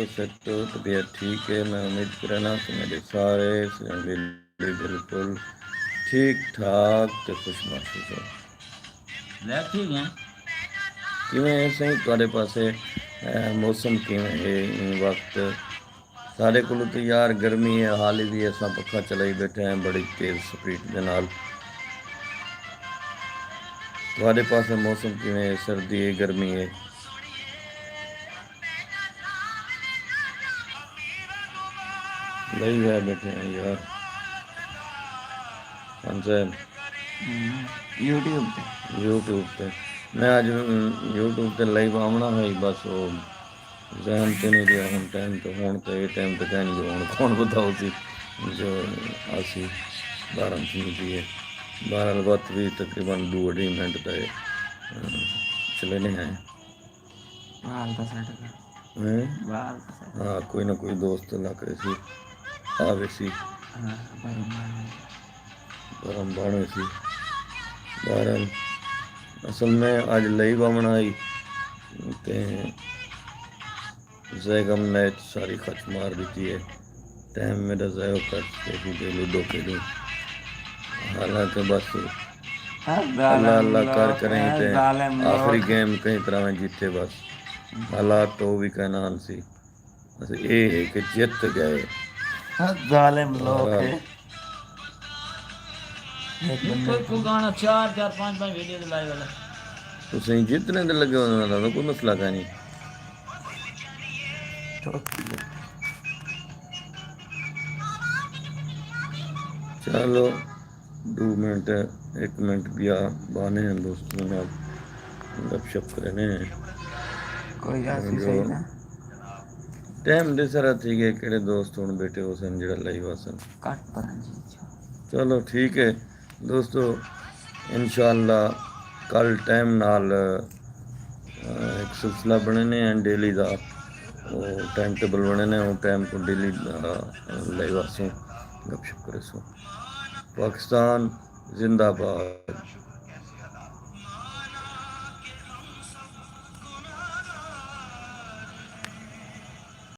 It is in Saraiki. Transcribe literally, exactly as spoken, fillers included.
سیٹ ہو، طبیعت ٹھیک ہے؟ میں امید کرنا کہ میرے سارے سنگلی بالکل ٹھیک ٹھاک تے خوش محسوس ہو۔ لائف ٹھیک ہے۔ کیویں ہے سائیں تہاڈے پاسے؟ اے، موسم کیویں ہے ایں وقت؟ ساڈے کولوں تے یار گرمی ہے، حالی وی اساں پکھا چلائی بیٹھے ہیں بڑی تیز سپیڈ دے نال۔ تہاڈے پاسے موسم کیویں ہے؟ سردی ہے، گرمی ہے؟ لئی وے بیٹھے ہیں یار۔ ہاں صاحب۔ یوٹیوب تے۔ یوٹیوب تے۔ میں اج یوٹیوب تے لائیو آونا ہے، بس وہ ذہن تے نہیں رہیا ہن ٹائم تے، ہن تے اے ٹائم تے کہیں نہیں جو ہن کون بتاؤ سی جو آسی بارہ تھیندی پئی ہے۔ بہرحال وقت بھی تقریباً دو اڑھی منٹ تے چلے نہیں ہیں۔ بال دا سیٹ کر۔ ہیں؟ بال دا سیٹ۔ ہاں، کوئی نہ کوئی دوست اللہ کرے سی آوے سی۔ ہاں، بھرم بھرم۔ بھرم بھرم سی۔ بہرحال اصل میں اج لئی باوݨ آئی تے زیگم نیٹ ساری خچ مار ݙتی ہے۔ ٹائم میݙا ضائع کر تے ہی تے لوڈو کھیݙوں۔ حالانکہ بس اللہ اللہ کر کریں تے آخری گیم کہیں طرح میں جیتے بس۔ حالات تو بھی کہنا ہن سی۔ بس اے ہے کہ جت گئے۔ ظالم لوگ ہے۔ بہرحال۔ ایک بندے کوئی کوئی گانا چار چار پانچ پانچ ویڈیو دے لائے والا۔ تسیں جتنے دے لگے ہوندے ہو کوئی مسئلہ کائنی۔ چلو ݙو منٹ، ہک منٹ ٻیا ٻاہنے ہیں دوستوں نال گپ شپ کرینے ہیں۔ کوئی ایسی جو صحیح نا۔ ٹائم ݙیسارا تھی ڳئے، کیڑھے دوست ہن ٻیٹھے ہوسن جیڑھا لائیو آسن۔ کٹ پر جی۔ چلو ٹھیک ہے دوستو، انشاءاللہ کل ٹائم نال، آ، ہک سلسلہ بݨینے ہیں ڈیلی دا، او ٹائم ٹیبل بݨینے ہیں، او ٹائم کوں ڈیلی، آ، لائیو آسوں، گپ شپ کریسوں۔ پاکستان زندہ باد۔